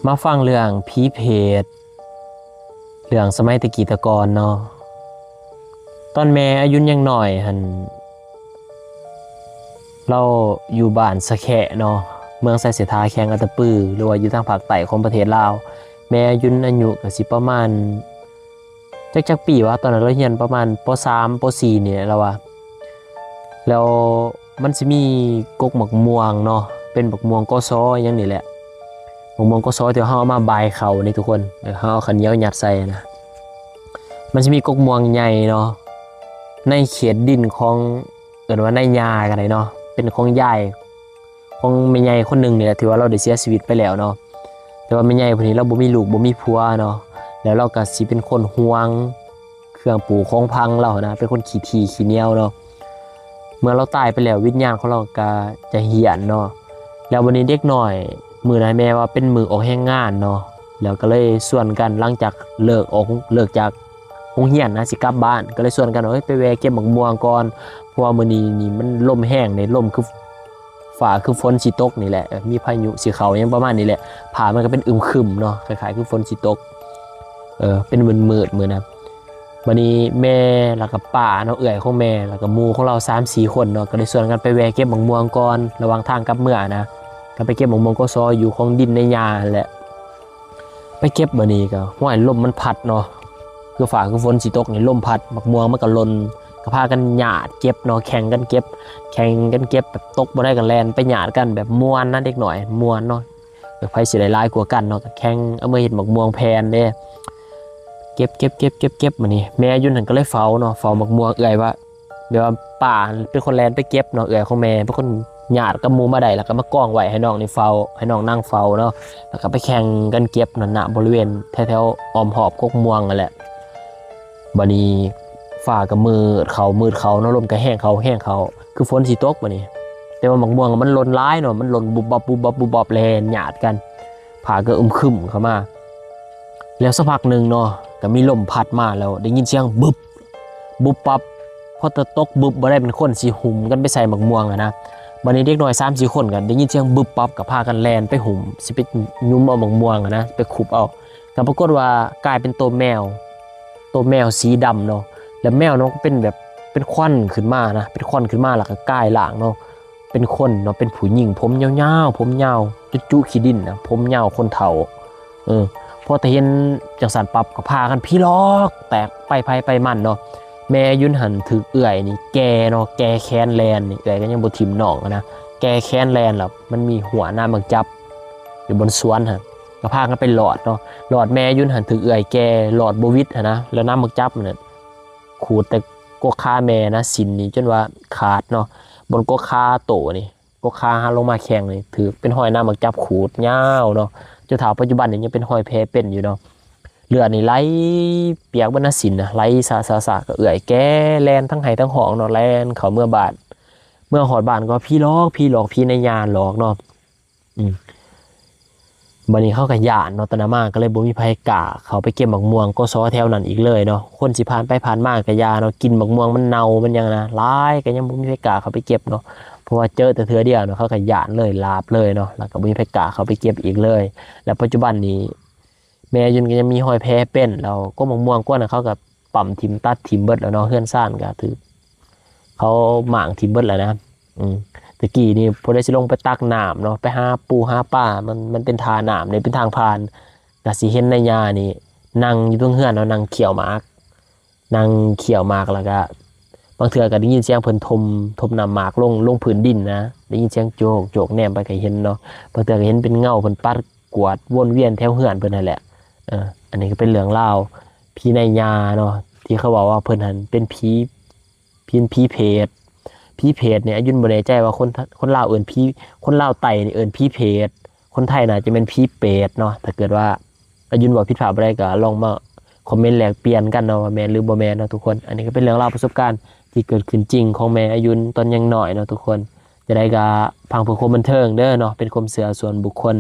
ມາຟັງເລື່ອງຜີເຜດ ເລື່ອງສະໄໝແຕ່ກີ້ແຕ່ກ່ອນເນາະ. ຕອນແມ່ອາຍຸນຍັງນ້ອຍຫັ້ນ ລາວຢູ່ບ້ານສະແຄະເນາະ ເມືອງໄຊເສດຖາ ແຂວງອັດຕະປື ຫຼືວ່າຢູ່ທາງພາກໃຕ້ຂອງປະເທດລາວ. ແມ່ອາຍຸນອາຍຸກໍຊິປະມານ ຈັກ ຈັກປີວະ ຕອນນັ້ນລາວຮຽນປະມານ ປໍສາມ ປໍສີ່ ນີ້ແຫຼະລາວວ່າ. ແລ້ວມັນຊິມີກົກໝາກມ່ວງເນາະ ເປັນໝາກມ່ວງ ກສ ຫຍັງນີ້ແຫຼະ ໝາກມ່ວງ ກສ ທີ່ເຮົາເອົາມາບາຍເຂົ້ານີ້ທຸກຄົນ ເອີ ເຮົາເອົາເຂົ້າໜຽວຍັດໃສ່ນະ. ມັນຊິມີກົກມ່ວງໃຫຍ່ເນາະ ໃນເຂດດິນຂອງ ເອີ້ນວ່ານາຍຍ່າກໍໄດ້ເນາະ ເປັນຂອງຍາຍ ຂອງແມ່ໃຫຍ່ຄົນໜຶ່ງນີ້ແຫຼະ ທີ່ວ່າລາວໄດ້ເສຍຊີວິດໄປແລ້ວເນາະ. ແຕ່ວ່າແມ່ໃຫຍ່ຜູ້ນີ້ລາວບໍ່ມີລູກບໍ່ມີຜົວເນາະ ແລ້ວລາວກໍຊິເປັນຄົນຫວງເຄື່ອງປູຂອງຝັງລາວຫັ້ນນະ ເປັນຄົນຂີ້ຖີ່ຂີ້ໜຽວເນາະ. ເມື່ອລາວຕາຍໄປແລ້ວ ວິນຍານຂອງລາວກໍຈະເຫ້ນເນາະ. ແລ້ວບັດນີ້ເດັກນ້ອຍ ມື້ນັ້ນແມ່ວ່າເປັນມື້ອອກແຮງງານເນາະ ແລ້ວກໍເລີຍຊວນກັນ ຫຼັງຈາກເລີກອອກ ເລີກຈາກໂຮງຮຽນນະ ຊິກັບບ້ານ ກໍເລີຍຊວນກັນວ່າ ເອີຍ ໄປແວ່ເກັບໝາກມ່ວງກ່ອນ ເພາະວ່າມື້ນີ້ນີ້ມັນລົມແຮງເດ້ ລົມຄື ຟ້າຄືຝົນຊິຕົກນີ້ແຫຼະ ເອີ ມີພາຍຸຊິເຂົ້າຫຍັງປະມານນີ້ແຫຼະ. ຟ້າມັນກໍເປັນອຶມຄຶມເນາະ ຄ້າຍໆຄືຝົນຊິຕົກ ເອີ ເປັນມືດໆມື້ນັ້ນ. ບັດນີ້ແມ່ ແລ້ວກໍປ້າເນາະ ເອື້ອຍຂອງແມ່ ແລ້ວກໍໝູ່ຂອງລາວສາມສີ່ຄົນເນາະ ກໍໄດ້ຊວນກັນໄປແວ່ເກັບໝາກມ່ວງກ່ອນ ລະຫວ່າງທາງກັບເມືອນະ ກໍໄປເກັບໝາກມ່ວງ ກສ ຢູ່ຂອງດິນໃນຫຍ້າຫັ້ນແຫຼະ. ໄປເກັບ ບັດນີ້ກໍ ຫ້ວຍ ລົມມັນພັດເນາະ ຄືຟ້າຄືຝົນຊິຕົກນີ້ ລົມພັດ ໝາກມ່ວງມັນກໍຫຼົ່ນ ກໍພາກັນຍາດເກັບເນາະ ແຂ່ງກັນເກັບ ແຂ່ງກັນເກັບ ແບບຕົກບໍ່ໄດ້ກໍແລ່ນໄປຍາດກັນ ແບບມ່ວນນະ ເດັກນ້ອຍມ່ວນເນາະ. ເອີ ໃຜຊິໄດ້ຫຼາຍກວ່າກັນເນາະ ກໍແຂ່ງເອົາມືເຮັດໝາກມ່ວງແຜ່ນເດ້. ເກັບໆໆໆ ບັດນີ້ແມ່ຢູ່ຫັ້ນກໍເລີຍເຝົ້າເນາະ ເຝົ້າໝາກມ່ວງ ເອື້ອຍວ່າ ແບບວ່າປ້າເປັນຄົນແລ່ນໄປເກັບເນາະ ເອື້ອຍຂອງແມ່ເປັນຄົນຍາດກັບໝູ່ມາໄດ້ ແລ້ວກໍມາກອງໄວ້ໃຫ້ນ້ອງນີ້ເຝົ້າ ໃຫ້ນ້ອງນັ່ງເຝົ້າເນາະ ແລ້ວກໍໄປແຂ່ງກັນເກັບນັ້ນນະ ບໍລິເວນແຖວໆອ້ອມຮອບກົກມ່ວງນັ້ນແຫຼະ. ບັດນີ້ຟ້າກໍມືດເຂົ້າ ມືດເຂົ້າເນາະ ລົມກໍແຮງເຂົ້າ ແຮງເຂົ້າ ຄືຝົນຊິຕົກບັດນີ້. ແຕ່ວ່າໝາກມ່ວງມັນຫຼົ່ນຫຼາຍເນາະ ມັນຫຼົ່ນບຸບບັບ ບຸບບັບ ບຸບບັບ ແລ່ນຍາດກັນ ຟ້າກໍອຶມຄຶມເຂົ້າມາ. ແລ້ວສັກພັກໜຶ່ງເນາະ ກໍມີລົມພັດມາ ແລ້ວໄດ້ຍິນສຽງບຶບ ບຸບປັບ ພໍຕະຕົກບຶບບໍ່ໄດ້ເປັນຄົນ ຊິຫຸ້ມກັນໄປໃສ່ໝາກມ່ວງຫັ້ນນະ. ບັດນີ້ເດັກນ້ອຍສາມສີ່ຄົນກໍໄດ້ຍິນສຽງບຶບປັບ ກໍພາກັນແລ່ນໄປຫຸ້ມ ຊິໄປຫຍຸມເອົາໝາກມ່ວງຫັ້ນນະ ໄປຂຸບເອົາ ກໍປາກົດວ່າກາຍເປັນໂຕແມວ ໂຕແມວສີດຳເນາະ. ແລ້ວແມວເນາະ ກໍເປັນແບບ ເປັນຄວັນຂຶ້ນມານະ ເປັນຄວັນຂຶ້ນມາ ແລ້ວກໍກາຍຮ່າງເນາະ ເປັນຄົນເນາະ ເປັນຜູ້ຍິງ ຜົມຍາວໆ ຜົມຍາວຈຸໆ ຂີ້ດິນນະ ຜົມຍາວຄົນເຖົ້າ. ເອີ ພໍແຕ່ເຫັນຈັ່ງຊັ້ນປັບ ກໍພາກັນຜີຫຼອກ ແຕກໄປໃຜໄປມັນເນາະ. ແມ່ອາຍຸນຫັ້ນຖືກເອື້ອຍນີ້ແກ່ເນາະ ແກ່ແຂນແລ່ນນີ້ ເອື້ອຍກໍຍັງບໍ່ຖິ້ມນ້ອງຫັ້ນນະ ແກ່ແຂນແລ່ນ ແລ້ວມັນມີຮົ້ວນ້ຳໝາກຈັບຢູ່ບົນສວນຫັ້ນ ກໍພາກັນໄປລອດເນາະ. ລອດ ແມ່ອາຍຸນຫັ້ນຖືກເອື້ອຍແກ່ ລອດບໍ່ຫວິດຫັ້ນນະ ແລ້ວນ້ຳໝາກຈັບນັ້ນຂູດແຕ່ກົກຂາແມ່ນະ ສິ້ນນີ້ຈົນວ່າຂາດເນາະ ບົນກົກຂາໂຕນີ້ ກົກຂາຫັນລົງມາແຂ້ງນີ້ ຖືກເປັນຮອຍນ້ຳໝາກຈັບຂູດຍາວເນາະ ຈົນເທົ່າປັດຈຸບັນນີ້ຍັງເປັນຮອຍແຜເປັນຢູ່ເນາະ. ເລືອດນີ້ໄຫຼປຽກເບິດນະ ສິ້ນນະ ໄຫຼສະໆໆ ກໍເອື້ອຍແກ່ແລ່ນທັງໄຫ້ທັງຮ້ອງເນາະ ແລ່ນເຂົ້າເມືອບ້ານ. ເມືອຮອດບ້ານກໍຜີຫຼອກ ຜີຫຼອກ ຜີນາຍຍ່າຫຼອກເນາະ. ອືມ ບັດນີ້ເຂົາກໍຢ້ານເນາະ ຕອນນັ້ນມາກໍເລີຍບໍ່ມີໃຜກ້າເຂົ້າໄປເກັບໝາກມ່ວງ ກສ ແຖວນັ້ນອີກເລີຍເນາະ. ຄົນຊິຜ່ານໄປຜ່ານມາກໍຢ່າເນາະ ກິ່ນໝາກມ່ວງມັນເນົ່າມັນຫຍັງນະ ຫຼາຍ ກໍຍັງບໍ່ມີໃຜກ້າເຂົ້າໄປເກັບເນາະ ເພາະວ່າເຈີແຕ່ເທື່ອດຽວເນາະ ເຂົາກໍຢ້ານເລີຍ ຫຼາບເລີຍເນາະ ແລ້ວກໍບໍ່ມີໃຜກ້າເຂົ້າໄປເກັບອີກເລີຍ. ແລ້ວປັດຈຸບັນນີ້ ແມ່ອາຍຸນກໍຍັງມີຮອຍແຜເປັນ ແລ້ວກົກໝາກມ່ວງກວນນະ ເຂົາກໍປ້ຳຖິ້ມຕັດຖິ້ມເບິດແລ້ວເນາະ ເຮືອນຊານກໍຖືກເຂົາມ້າງຖິ້ມເບິດແລ້ວນະ. ອືມ ແຕ່ກີ້ນີ້ຜູ້ໃດຊິລົງໄປຕັກນ້ຳເນາະ ໄປຫາປູຫາປາ ມັນ ມັນເປັນທ່ານ້ຳເດ້ ເປັນທາງຜ່ານ ກໍຊິເຫັນນາຍຍ່ານີ້ນັ່ງຢູ່ເທິງເຮືອນເນາະ ນັ່ງຄ້ຽວໝາກ ນັ່ງຄ້ຽວໝາກ ແລ້ວກະບາງເທື່ອກະໄດ້ຍິນສຽງເພິ່ນຖົມ ຖົມນ້ຳໝາກລົງ ລົງພື້ນດິນນະ ໄດ້ຍິນສຽງໂຈກໂຈກ ແນມໄປກະເຫັນເນາະ. ບາງເທື່ອກະເຫັນເປັນເງົາເພິ່ນປັດກວາດວົນວຽນແຖວເຮືອນເພິ່ນຫັ້ນແຫຼະ. ເອີ ອັນນີ້ກະເປັນເລື່ອງລາວຜີນາຍຍ່າເນາະ ທີ່ເຂົາເວົ້າວ່າເພິ່ນຫັ້ນເປັນຜີ ຜີ ຜີເຜດ ຜີເຜດນີ້ ອາຍຸນບໍ່ແນ່ໃຈວ່າຄົນ ຄົນລາວເອີ້ນຜີ ຄົນລາວໃຕ້ນີ້ເອີ້ນຜີເຜດ ຄົນໄທໜ້າຈະແມ່ນຜີເປດເນາະ. ຖ້າເກີດວ່າອາຍຸນເວົ້າຜິດພາດບໍ່ໄດ້ ກໍລອງມາຄອມເມັນແລກປ່ຽນກັນເນາະ ວ່າແມ່ນຫຼືບໍ່ແມ່ນເນາະທຸກຄົນ. ອັນນີ້ກໍເປັນເລື່ອງລາວປະສົບການທີ່ເກີດຂຶ້ນຈິງຂອງແມ່ອາຍຸນຕອນຍັງນ້ອຍເນາະທຸກຄົນ. ຈັ່ງໃດກໍຟັງເພື່ອຄວາມບັນເທີງເດີເນາະ ເປັນຄວາມເຊື່ອສ່ວນບຸກຄົນ.